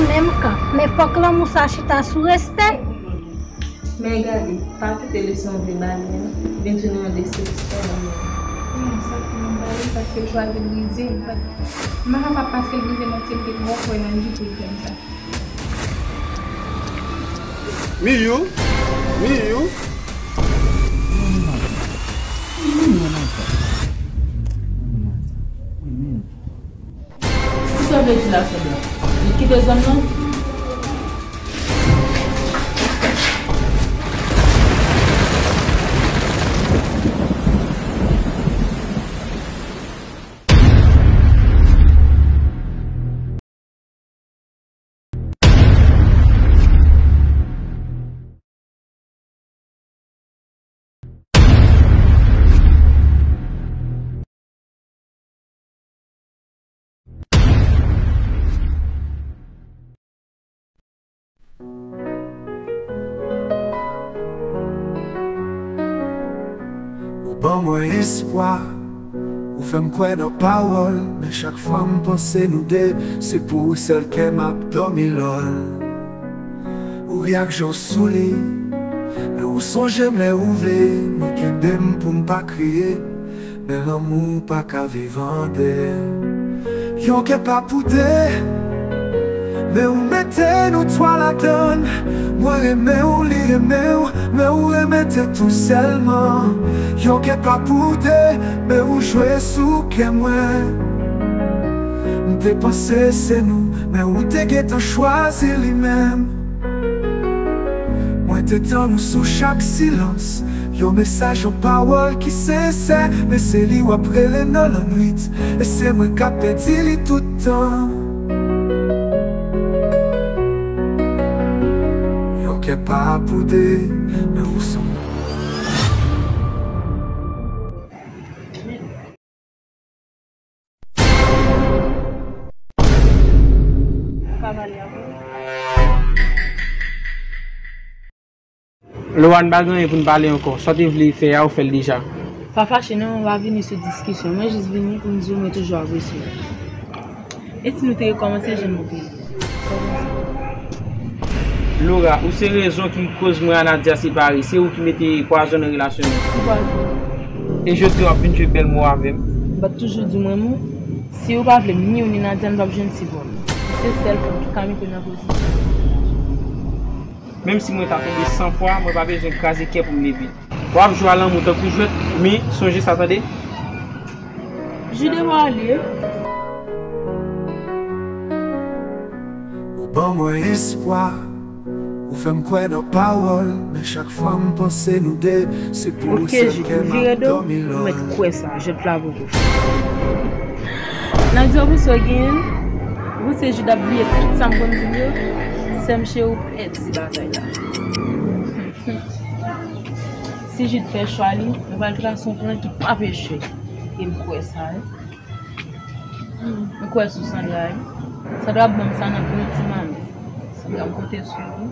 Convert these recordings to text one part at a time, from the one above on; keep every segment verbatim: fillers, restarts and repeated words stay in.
Menm kan, men fòk lanmou sa chita sou respè. Men gade, pa kite leson w te ba li an vin tounen yon desepsyon nan men w. Non, sa ki nan ba li, paske l chwazi brize m. M pa ka pa paske l brize m, paske m te twò kwè nan li pou l fè m sa. Miyou, Miyou. Ki sa w vle di la, Sandra? Li kite zòn nan? Ou ban mwen espwa, ou fè m kwè nan pawòl, men chak fwa m panse nou de, se pou ou sèl kè m ap dòmi lòl. Ou ri ak je w souli, men ou sonje m lè ou vle, men kenbe m pou m pa kriye. Men lanmou pa ka viv an de. Yon kè pa pou de, men ou mete nou twa ladann. Mwen renmen w, li renmen w, men ou renmen tèt ou sèlman. Yon kè pa pou de, men ou jwe sou kè mwen. M te panse se nou, men ou te gentan chwazi li menm. Mwen te tann ou sou chak silans, yon mesaj, yon pawòl ki sensè, men se li w ap rele nan lannwit, e se mwen k ap pèdi li tout tan. Yon kè pa pou de, men ou son. Lè w ann pa gen anyen pou n pale ankò, sa w te vle fè a, ou fè l deja. Pa fache non, m pa vini sou diskisyon, mwen jis vini pou m di w mwen toujou apresye w. E si nou te rekòmanse jan nou te ye? Laura, ou se rezon ki koz mwen a Nadia separe. Se ou ki mete pwazon nan relasyon nou. Ki pwazon? E jodi w ap vin jwe bèl mo avè m. M pa t toujou di w m renmen w? Si ou pa vle m, ni ou ni Nadia, n p ap jwenn sipò. Ou se sèl fanm ki ka mete m nan pozisyon. Menm si mwen ta tonbe san fwa, mwen pa bezwen kraze kè pou m leve. W ap jwe a lanmou tankou jwèt, men sonje sa tande. Jude, w ale. Ou ban mwen espwa, ou fè m kwè nan pawòl, men chak fwa m panse nou de, se pou ou sèl kè m ap dòmi lòl. Ok, Jude, vire do, ou mèt kwè sa, jwèt la poko fini. Nadia, ou panse w genyen l? Ou panse Jude ap bliye tout sa m konn di l yo? Sè m cheri, ou pèdi batay la. Si Jude fè chwa li, mwen pral trase yon plan ki p ap echwe. E m kwè sa, wi. M kwè sou Sandra, wi. Sandra ap ban m sa nan plen ti manmi. Sandra, m konte sou ou.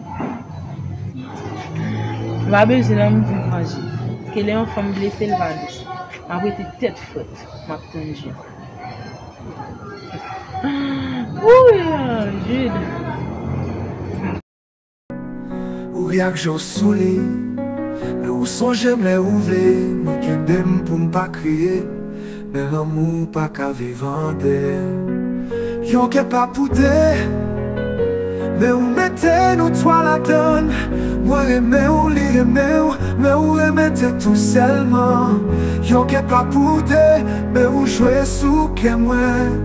M pa bezwen lanmou pou m vanje. Paske lè yon fanm blese, l pa dous. M ap rete tèt frèt. M ap tann Jude. Wouy, Jude. Ou ri ak je w souli, men ou sonje m lè ou vle. Mwen kenbe m pou m pa kriye, men lanmou pa ka viv an de. Yon kè pa pou de, men ou mete nou twa ladann. Mwen renmen w, li renmen w, men ou renmen tèt ou sèlman. Yon kè pa pou de, men ou jwe sou kè mwen.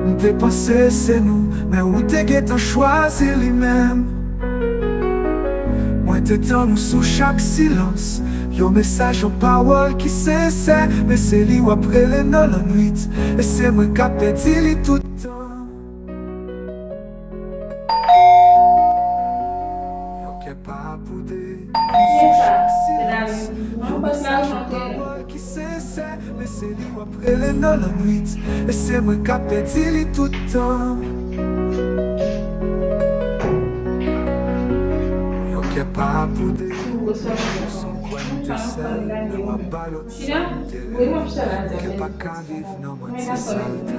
M te panse se nou, men ou te gentan chwazi li menm. Mwen te tann ou sou chak silans, yon mesaj, yon pawòl ki sensè, men se li w ap rele nan lannwit, e se mwen k ap pèdi li tout tan. Yon kè pa pou de, sou chak silans, yon mesaj, yon pawòl ki sensè, men se li w ap rele nan lannwit, e se mwen k ap pèdi li tout tan. Yon kè pa pou de, sou kwè m te sèl, men w ap ba lòt sa m te rele. Kè pa ka viv nan manti sa l te.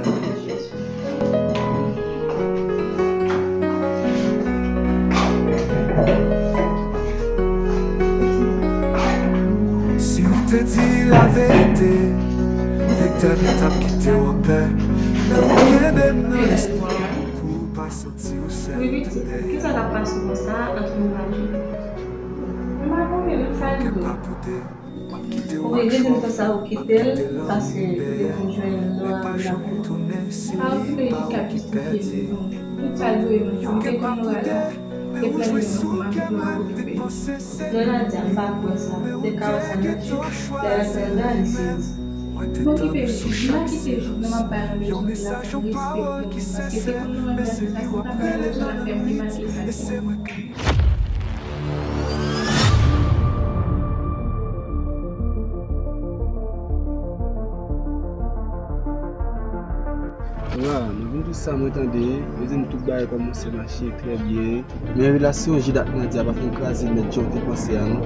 Tèt ap kite w anpè, men ou kenbe m nan lespwa pou w pa santi w sèl. Wi, pitit, kisa k ap pase w konsa ant nou ak Jide? Mwen pa konnen, men sa l di w. Wi, rezon fè sa ou kite l, paske ou te konn jwenn Laura nan lakou. Pa okipe Jide k ap jistifye li pou ou. Tout sa l dwe menm, m te konn Laura la, te plèn li menm pou m ap okipe. Lè Nadia, m pa kwè sa, m te ka wè sa nan je l, lè l ap gade li sezi. M okipe Jide, m pa kite Jide, non, m ap bay yon lejyon de la respè pou li, paske se pou nou menm gade sa, se pa bèl lejyon l ap fè m demake sa. Wa, nou vin tout sa mwen tande, yo di m tout bagay kòmanse mache trè byen. Men relasyon Jide ak Nadia pa fin kraze nèt jan w te panse a, non.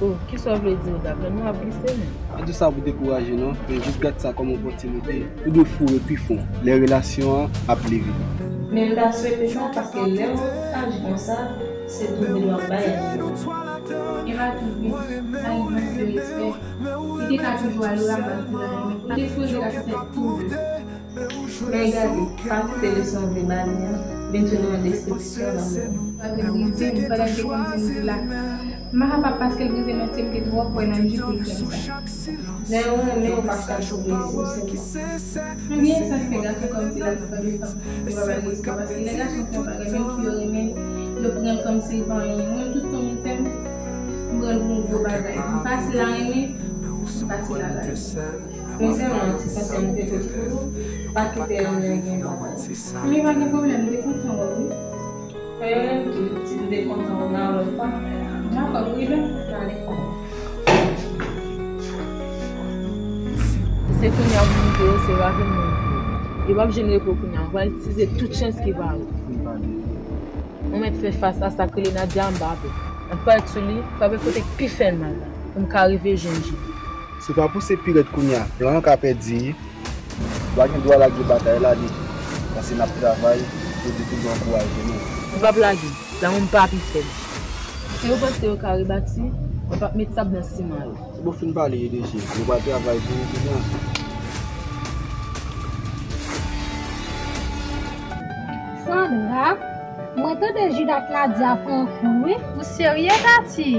Oh, kisa w vle di, Oda? Fè nou ap glise, men. Pa di sa pou dekouraje, non. Men jis gad sa kòm opòtinite. Ou dwe foure pi fon lè relasyon an ap leve. Men m ta swete sa, paske lè w aji konsa, se doub w ap bay. Emma tou vin, pa gen mank de respè. Li te ka toujou ale Laura, m pa t vle renmen. Li te sipoze ka fè tou de. Men gade, pa koute leson vye bali an, vin tounen yon destriksyon nan men w. Sa te brize m, pandan l te konn di m di la. M pa kapab paske l brize m, se m te twò kwè nan Jide pou l fè m sa. Lè yo renmen, yo pa ka tou blese w sèlman. Konbyen sa k fè gason kòmsi l ap pran de fanm, yo pa ba l respè, paske lè gason fè yon bagay, menm si yo renmen l, yo pran l kòmsi l pa anyen. Mwen menm, tout fanm m fè m, m pran l pou yon gwo bagay. M fasil a renmen, m fasil a rayi. Men sèlman yon ti konsèy m te pot pou ou, pa kite l gen bagay. Men pa gen pwoblèm, m te kontan wè w wi. Fè yo menm tou, si m te kontan wè w nan yon lòt fwa. Dakò, wi, ben, ale. Se kounye a pou m moute yo, se raven mwen. Yo p ap janm repo kounye a, m pral itilize tout chans ki pare. Mwen mèt fè fas a sa k rele Nadia anba pye. Mwen pral sou li, frape kote k pi fè l mal la, pou m ka rive jwenn Jide. Si w pa pouse pi rèd kounye a, demen w ka pèdi. W pa gen dwa lage batay la, li. Paske n ap travay pou di tout bon ankouraje nou. M p ap lage, lanmou m pa pi fèb. Si yo panse yo ka rebati, mwen p ap met sab nan siman yo. Se bon, fin pale, D G. Nou pral travay pou ou kounye a. Sandra, mwen tande Jide ak Nadia pran kou, wi. Ou serye, Tati?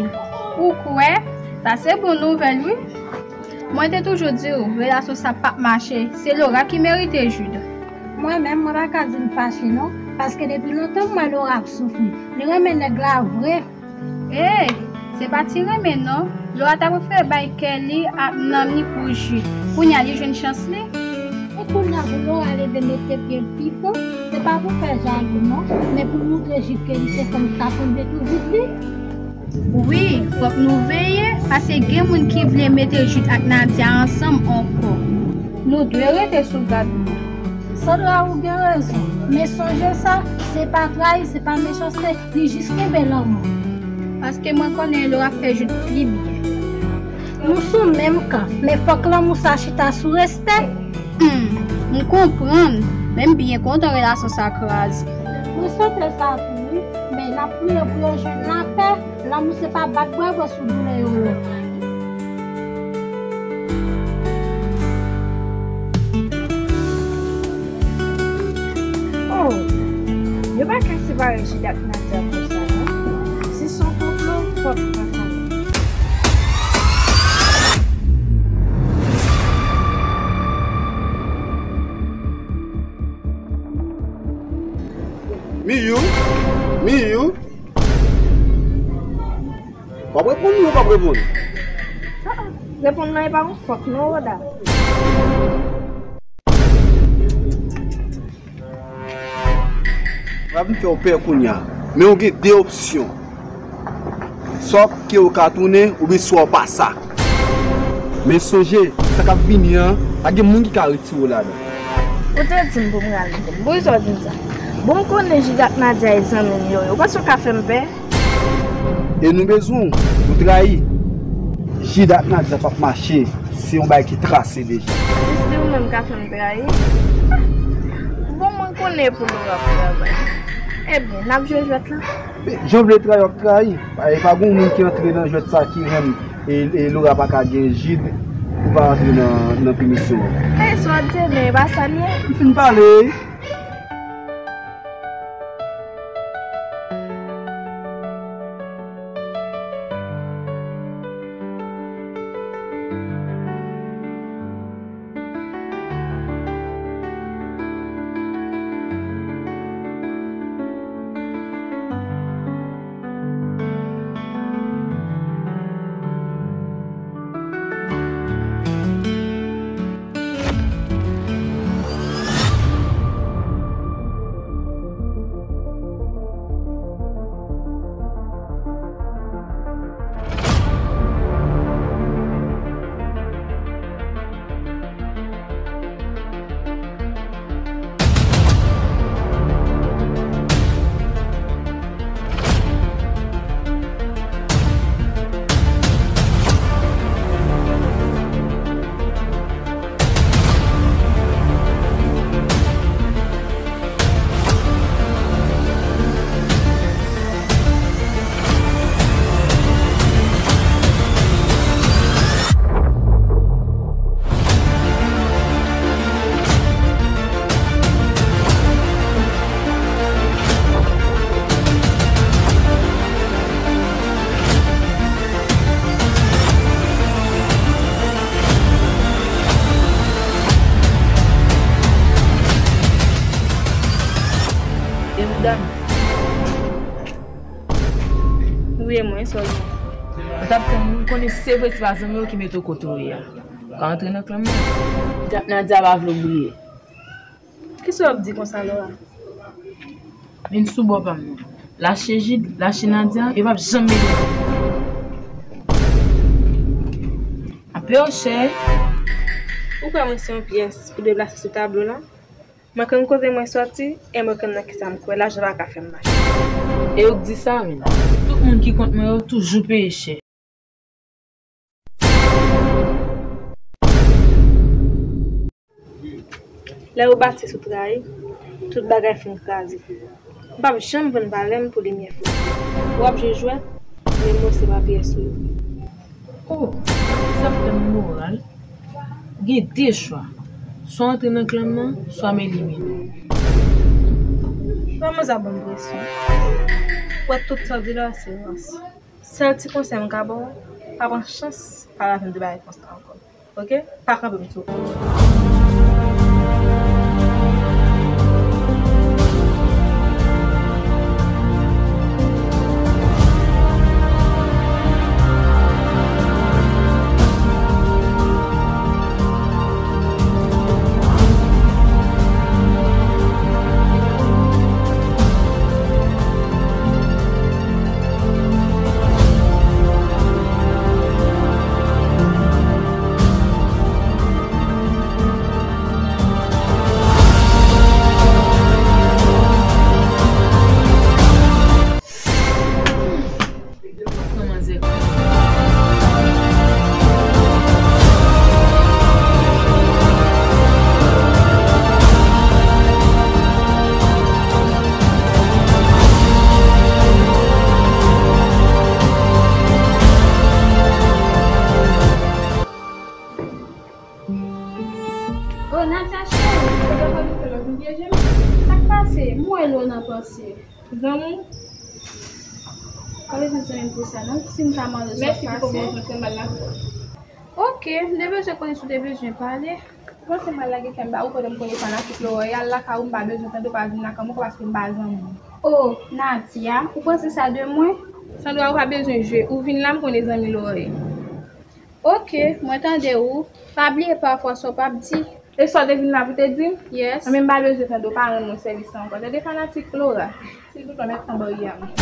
Ou kwè? Sa se bon nouvèl, wi. Mwen te toujou di w, relasyon sa p ap mache. Se Laura ki merite Jide. Mwen menm, mwen pa ka di m fache non, paske depi lontan m wè Laura ap soufri. Li renmen nèg la vre. Ey, se pa ti renmen non. Laura ta prefere bay kè li ak nanm li pou Jide. Kounye a li jwenn chans li. E kounye a pou Laura leve mete pye l pi fò, se pa pou fè jalou non, men pou l montre Jide ke li se fanm ki ka soulve tout vid li. Wi, fòk nou veye, paske gen moun ki vle mete Jide ak Nadia ansanm ankò. Nou dwe rete sou gad nou. Sandra, ou gen rezon, men sonje sa, se pa trayi, se pa mechanste, li jis kenbe lanmou. Paske mwen konnen Laura ap fè Jide pli byen. Nou sou menm kan, men fòk lanmou sa chita sou respè. Hmm, m konprann, men m byen kontan relasyon sa kraze. Mwen swete sa tou wi, men n ap priye pou yo jwenn lapè. Lanmou se pa bat bravo sou doulè yo non. Oh, yo pa ka separe Jide ak Nadia konsa non. Si se yon konplo, fòk mwen konnen. Miyou, Miyou. W ap reponn wi, w p ap reponn? Ah, ah. Reponn nan e pa yon fòk non, Roda. M ap vin fè w pè kounye a, men w gen de opsyon. Swa w ap kite w ka tounen, oubyen swa w pa sa. Men sonje, sa k ap vini an, pa gen moun ki ka retire w ladan. Ou te di m pou m rale. Poukisa w di m sa? Bon, m konnen Jide ak Nadia e zanmi m yo ye. Ou panse w ka fè m pè? E nou bezwen w, ou trayi. Jide ak Nadia p ap mache, se yon bagay ki trase deja. Jis li ou menm ka fè m trayi? Bon, mwen konnen e pou nou w ap travay. Ebyen, n ap jwe jwèt la. Jan w vle trayi, w ap trayi. E pa gen moun ki antre nan jwèt sa ki rann e, e Laura pa ka gen Jide. Ou Pa antre nan, nan pinisyon an. E sa w ap di, men e pa sa l ye. M fin pale. E ou dam? Wi, e mwen, sa w di? Mwen t ap tann ou, m konnen se vre se pa zanmi w ki mete w kote w ye a. Ou ka antre nan klan mwen. Nadia pa vle w briye. Kisa w ap di konsa, Laura? Vin sou bò pa m nan. Lache Jid, lache Nadia, yo p ap janm mete m. Apre w chè. Ou kwè mwen se yon pyès pou deplase sou tablo la? Mwen konn kote mwen sòti, e mwen konn nan kisa m kwè, lajan pa ka fè m mal. E ou k di sa menm? Tout moun ki kont mwen yo toujou peye chè. Lè yo bati sou trayi, tout bagay fin kraze. M p ap janm vann valè m pou limyè flou. W ap jwe jwèt, men mwen se pa pyès ou ye. Oh, sa fè m moral. Gen de chwa. Swa w antre nan klan nan, swa m elimine w. Manman sa ban m presyon. Ou wè tout sa w di la, se rans. Sèl ti konsèy m ka ba w, pa pran chans pale avè m de bagay konsa ankò. Oke? Pa kanpe m sou. Oh, Nadia cheri, ou te konn fè lòt vin pyeje m? Sa k pase? M wè lè w nan panse. Zanmi w? Pa bezwen zanmi m pou sa non, si m ta mande sa. Mèsi pou konprann mwen, m al lakay ou. Oke, m te bezwen konnen si w te bezwen pale. Ou panse m al lage kè m ba ou pandan m konnen fanatik Laura ye, al lakay ou, m pa bezwen tande w, pa vin lakay mwen ankò paske m pa zanmi w. Oh, Nadia, ou panse sa de mwen? Sandra, ou pa bezwen jwe, ou vin la, m konnen zanmi Laura ye. Oke, mwen tande ou. Pa bliye pafwa sa w p ap di. E sa w te vin la pou te di m? Yes. Enben, m pa bezwen tande w, pa rann mwen sèvis sa ankò. Tande fanatik Laura. Silvouplè, mèt tan baryè a mwen.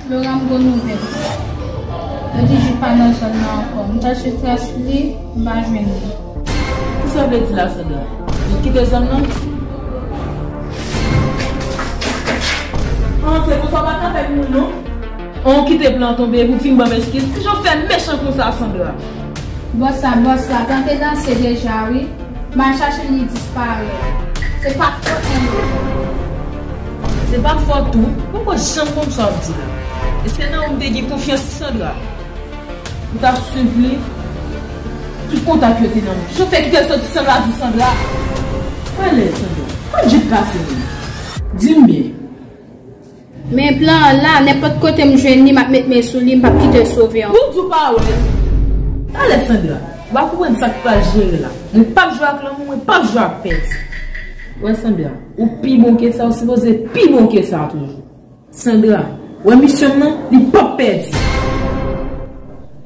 Laura, m gon nouvèl. Yo di Jude pa nan zòn nan ankò. M t al swiv tras li, m pa jwenn li. Kisa w vle di la, Sandra? Jude kite zòn nan? An, se konsa w pa ka fè moun non. An, w kite plan tonbe epi w vin ban m eskiz. Kijan w fè mechan konsa, Sandra? Bòs la, bòs la, plante danse deja, wi. M al chache l, li disparèt. Se pa fòt mwen non. Se pa fòt ou. Mwen poko janm konn sa w ap di la. E se nan ou m te gen konfyans, Sandra. Ou t ap swiv li. Tout kontak yo te nan men. Jan w fè kite l soti san l pa di Sandra? Prale, Sandra. Kot Jude pase menm? Di m byen. Men plan an la, nenpòt kote m jwenn li, m ap met men sou li, m p ap kite l sove ankò. Pou di w pa wè l. Talè Sandra, w a konprann sa k pral jere la. Mwen p ap jwe ak lanmou, mwen p ap jwe ak pèdi. Wè Sandra, ou pi bon ke sa, ou sipoze pi bon ke sa toujou. Sandra, wè misyon m nan, li p ap pèdi.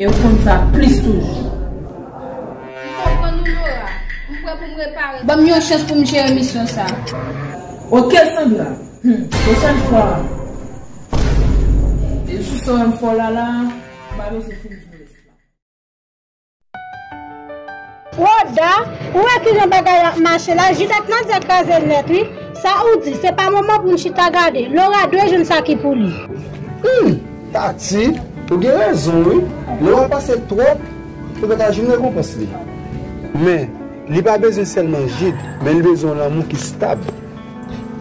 E w konn sa plis toujou. M konprann ou, Laura. M prè pou m repare. Ban m yon chans pou m jere misyon sa. Oke, Sandra. Hmm, pwochèn fwa. E sou sa w wè m fè w la la, m pa bezwen fin di w rès la. Woda, ou wè kijan bagay yo ap mache la, Jude ak Nadia kraze l nèt, wi. Sa ou di, se pa moman pou n chita gade. Laura dwe jwenn sa ki pou li. Hmm, Tati, ou gen rezon, wi. Laura pase twòp, pou l ta jwenn rekonpans li. Men, li pa bezwen sèlman Jude, men li bezwen yon lanmou ki stab.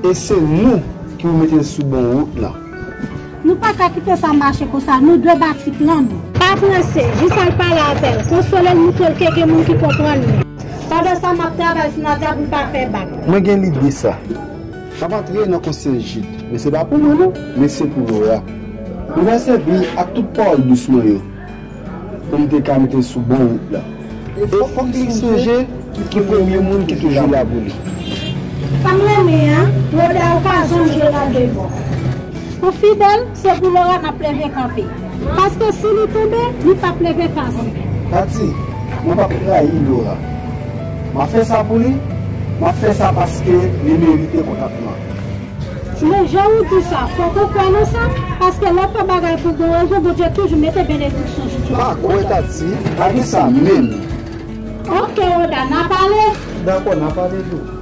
E se nou ki pou mete l sou bon wout lan. Nou pa ka kite sa mache konsa, nou dwe bati plan nou. Pa prese, jis al pale avè l, konsole l, moutre l ke gen moun ki konprann li. Pandan sa, m ap travay sou Nadia pou l pa fè bak. Mwen gen lide sa. M ap antre nan konsyans Jude, men se pa pou mwen non, men se pou Laura. Mwen pral sèvi ak tout pawòl dous mwen yo pou m te ka mete l sou bon wout la. E fòk li sonje ki premye moun ki toujou la pou li. Sa m renmen an, Woda ou pa janm jwe nan de bò. Pou fidèl, se pou Laura n ap leve kanpe. Paske si li tonbe, li p ap leve kase. Tati, mwen p ap trayi Laura. M ap fè sa pou li, m ap fè sa paske li merite kontakman. Men jan ou di sa, fòk ou kwè nan sa, paske lè w fè bagay pou bon rezon, Bondye toujou mete benediksyon sou ou. Pa kwè Tati, pa gen sa menm. Oke, Woda, n a pale. Dakò, n a pale tou.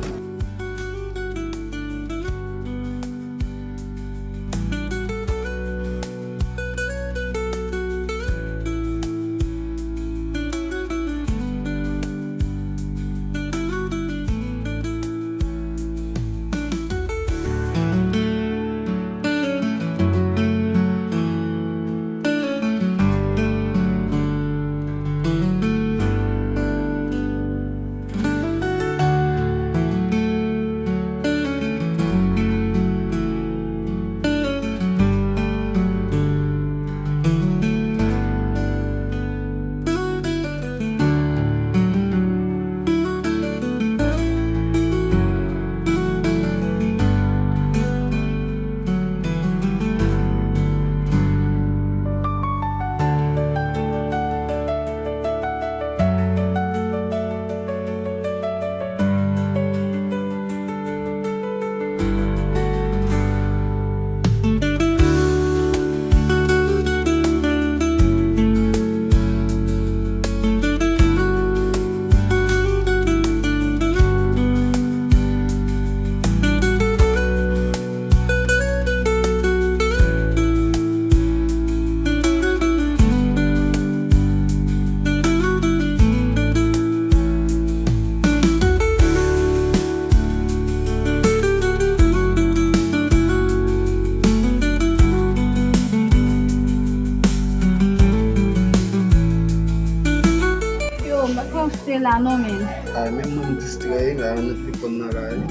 Yo, m pa konn se la non, men. Ay, menm mwen m distrè, la, nan telefòn nan la, wi.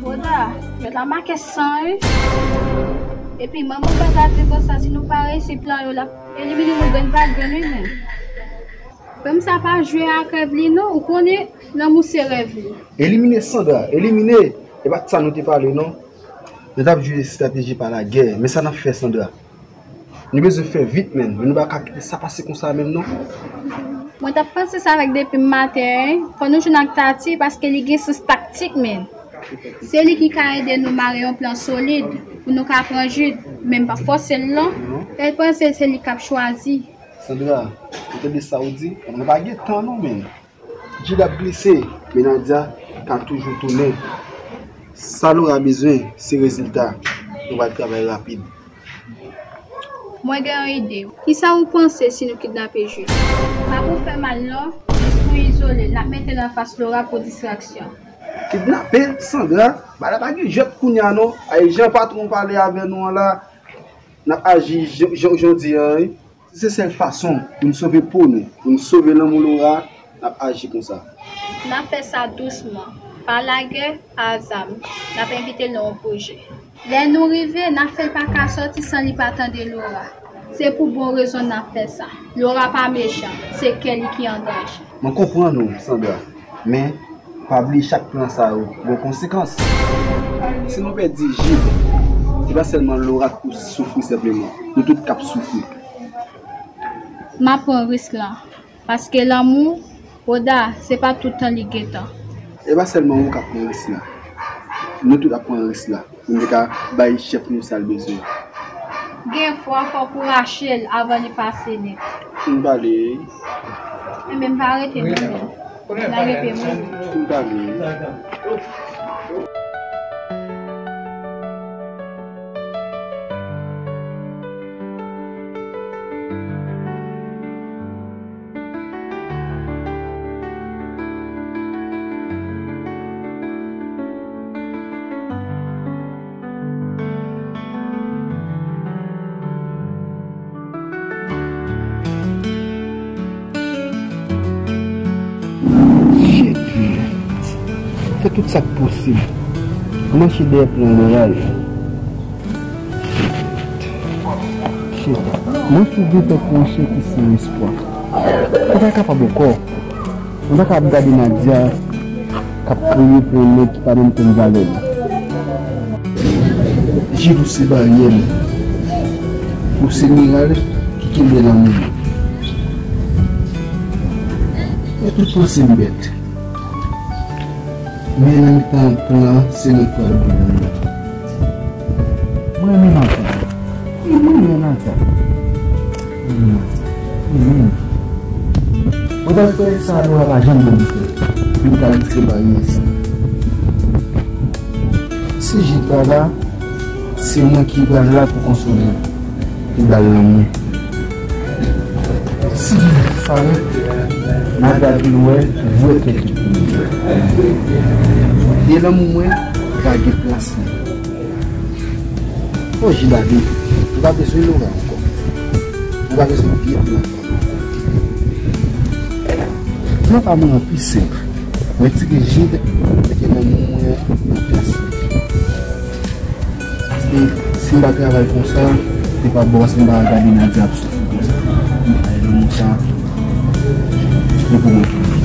Woda, yo ta make san, wi. Epi manman Bèl ta di konsa, si nou pa reyisi plan yo, l ap elimine nou grenn pa grenn, wi, men. Fanm sa pa jwe ak rèv li, non. Ou konnen, lanmou se rèv li. Elimine Sandra, elimine. E pa t sa nou te pale, non. Nou t ap jwe estrateji pa lagè, men sa n ap fè, Sandra? Nou bezwen fè vit, menn, men nou pa ka kite sa pase konsa menm, non. Mwen t ap panse sa avèk depi maten, wi. Fò nou jwenn ak Tati, paske li gen sans taktik, menn. Se li ki ka ede nou mare yon plan solid pou nou ka pran Jude, men m p ap fòse l non. Lè l panse se li k ap chwazi. Sandra, ou tande sa ou di? Mwen pa gen tan non, men. Jude ap glise, men Nadia ka toujou tounen. Sa Laura bezwen, se rezilta. Nou pral travay rapid. Mwen gen yon ide. Kisa ou panse si nou kidnape Jude? Pa pou fè mal non, jis pou izole l. N ap mete l anfas Laura pou distraksyon. Kidnape Sandra? Bagay la pa gen jwèt kounye a non. Ay, jan patwon pale avè nou an la, n ap aji jan, jan, jan w di an, wi. Se sèl fason pou n sove po nou, pou n sove lanmou Laura, n ap aji konsa. N ap fè sa dousman, pa lagè, pa zam. N ap envite l nan yon pwojè. Lè nou rive, n ap fè l pa ka sòti san li pa tande Laura. Se pou bon rezon n ap fè sa. Laura pa mechan, se kè li ki an danje. Mwen konprann ou, Sandra, men pa bliye chak plan sa yo gen konsekans. Si nou pèdi Jude, se pa sèlman Laura k pou soufri senpleman, nou tout k ap soufri. M ap pran risk lan, paske lanmou, Roda, se pa tout tan li gen tan. E pa sèlman ou k ap pran risk la. Nou tout ap pran risk la pou nou te ka bay chèf nou sa l bezwen. Gen fwa fòk ou rache l avan li pase nèt. Fin pale. Enben, m pa rete non, men. N a rete mwen. Fin pale. Shit, man. Fè tout sa k posib pou mache dèyè plan Laura yo. Shit. Mwen sou vye tankou yon chen ki san espwa. Ou pa kapab ankò. Mwen pa ka ap gade Nadia k ap kreye pwoblèm ki pa menm konn valè l. Jude, ou se baryè m. Ou se miray ki kenbe lanmou m. Mwen tout panse m bèt. Men nan mitan plan, se nou k pral goumen. Mwen renmen Nadia. Mwen renmen Nadia. Mwen renmen Nadia. Mwen renmen Nadia. Mwen pral fè sa Laura pa janm janm fè. Mwen pral tire baryè sa. Si Jude pa la, se mwen ki pral la pou konsole l, pou ba l lanmou. Si Jude disparèt, Nadia vin wè vrè kè Jude pou li. E lanmou mwen ka gen plas li. O Jude ale, ou pa bezwen Laura ankò. Ou pa bezwen vye plan. Plan pa mwen an pi senp. Retire Jude, mete lanmou mwen an nan plas li. Paske si m pa travay konsa, se pa bon, paske m pa gade Nadia ap soufri konsa. M pa renmen sa. Se pou mwen.